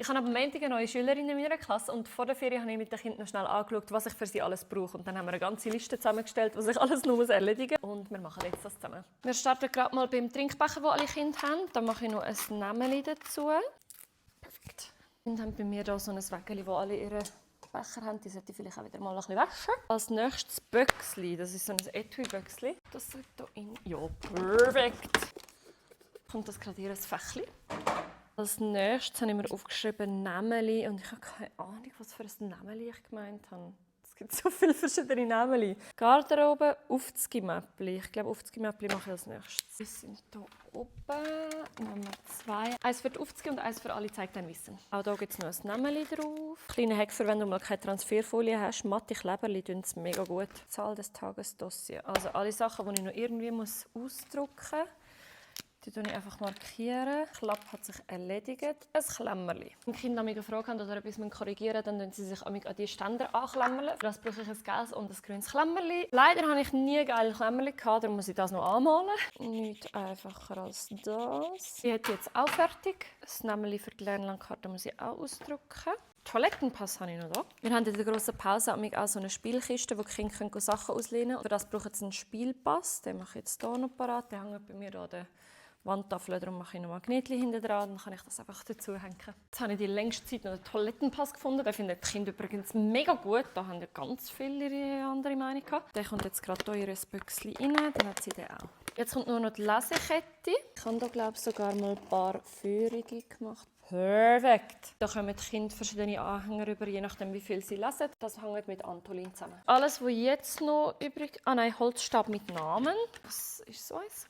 Ich habe am Montag eine neue Schülerin in meiner Klasse und vor der Ferien habe ich mit den Kindern noch schnell angeschaut, was ich für sie alles brauche. Und dann haben wir eine ganze Liste zusammengestellt, was ich alles noch erledigen muss. Und wir machen jetzt das zusammen. Wir starten gerade mal beim Trinkbecher, den alle Kinder haben. Da mache ich noch ein Namen dazu. Perfekt. Die Kinder haben bei mir hier so ein Wägeli, wo alle ihre Becher haben. Die sollte ich vielleicht auch wieder mal ein bisschen waschen. Als nächstes Böcksli. Das ist so ein Etui-Böcksli. Das sollte hier in... Ja, perfekt. Kommt das gerade hier ein Fächli. Als nächstes habe ich mir aufgeschrieben Nämeli und ich habe keine Ahnung, was für ein Nämeli ich gemeint habe. Es gibt so viele verschiedene Nämeli. Garderobe, Aufzgi-Mäppli. Ich glaube, Aufzgi-Mäppli mache ich als nächstes. Wir sind hier oben, Nummer 2. Eins für die Aufzgi und eins für alle zeigt ein Wissen. Auch hier gibt es noch ein Nämeli drauf. Kleiner Hack für, wenn du mal keine Transferfolie hast. Matte Kleberli tun es mega gut. Zahl des Tages, Dossier. Also alle Sachen, die ich noch irgendwie ausdrucken muss. Die markiere ich einfach. Markieren. Klapp hat sich erledigt. Ein Klemmerli. Wenn die Kinder mich gefragt haben oder etwas korrigieren müssen, dann tun sie sich an die Ständer anklemmern. Für das brauche ich ein gelbes und ein grünes Klemmerli. Leider hatte ich nie geile Klemmerli, darum muss ich das noch anmalen. Nicht einfacher als das. Die hat jetzt auch fertig. Das Nämmerli für die Lernlandkarte muss ich auch ausdrucken. Toilettenpass habe ich noch da. Wir haben in der grossen Pause auch so eine Spielkiste, wo die Kinder Sachen auslehnen können. Für das brauchen sie einen Spielpass. Den mache ich jetzt hier noch parat. Der hängt bei mir an der Wandtafel, darum mache ich noch Magnetchen hinten dran, dann kann ich das einfach dazu hängen. Jetzt habe ich die längste Zeit noch einen Toilettenpass gefunden. Den finden die Kinder übrigens mega gut. Da haben ja ganz viele ihre andere Meinung gehabt. Der kommt jetzt gerade hier in ein Büchschen rein, dann hat sie den auch. Jetzt kommt nur noch die Lesekette. Ich habe hier, glaube ich, sogar mal ein paar Führungen gemacht. Perfekt! Da kommen die Kinder verschiedene Anhänger über, je nachdem wie viel sie lesen. Das hängt mit Antolin zusammen. Alles, was jetzt noch übrig... Ah nein, Holzstab mit Namen. Was ist so eins?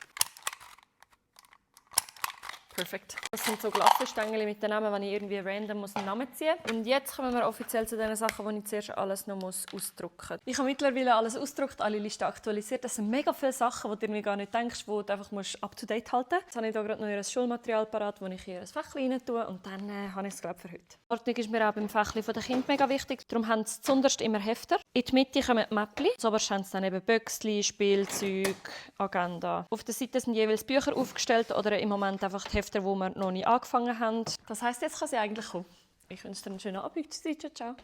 Perfekt. Das sind so Glasstängel mit den Namen, wenn ich irgendwie random einen Namen ziehen muss. Und jetzt kommen wir offiziell zu den Sachen, die ich zuerst alles noch ausdrucken muss. Ich habe mittlerweile alles ausgedruckt, alle Listen aktualisiert. Das sind mega viele Sachen, die du mir gar nicht denkst, die du einfach up-to-date halten musst. Jetzt habe ich hier gerade noch ein Schulmaterial parat, das ich hier ein Fächchen rein tue und dann habe ich es, glaube ich, für heute. Die Ordnung ist mir auch beim Fächchen der Kinder mega wichtig. Darum haben sie zuunterst immer Hefter. In die Mitte kommen die Mäppchen. Zuoberst haben sie dann eben Böcksli, Spielzeug, Agenda. Auf der Seite sind jeweils Bücher aufgestellt oder im Moment einfach die Hefter, die wir noch nicht angefangen haben. Das heisst, jetzt kann sie eigentlich kommen. Ich wünsche dir einen schönen Abend. Ciao, ciao.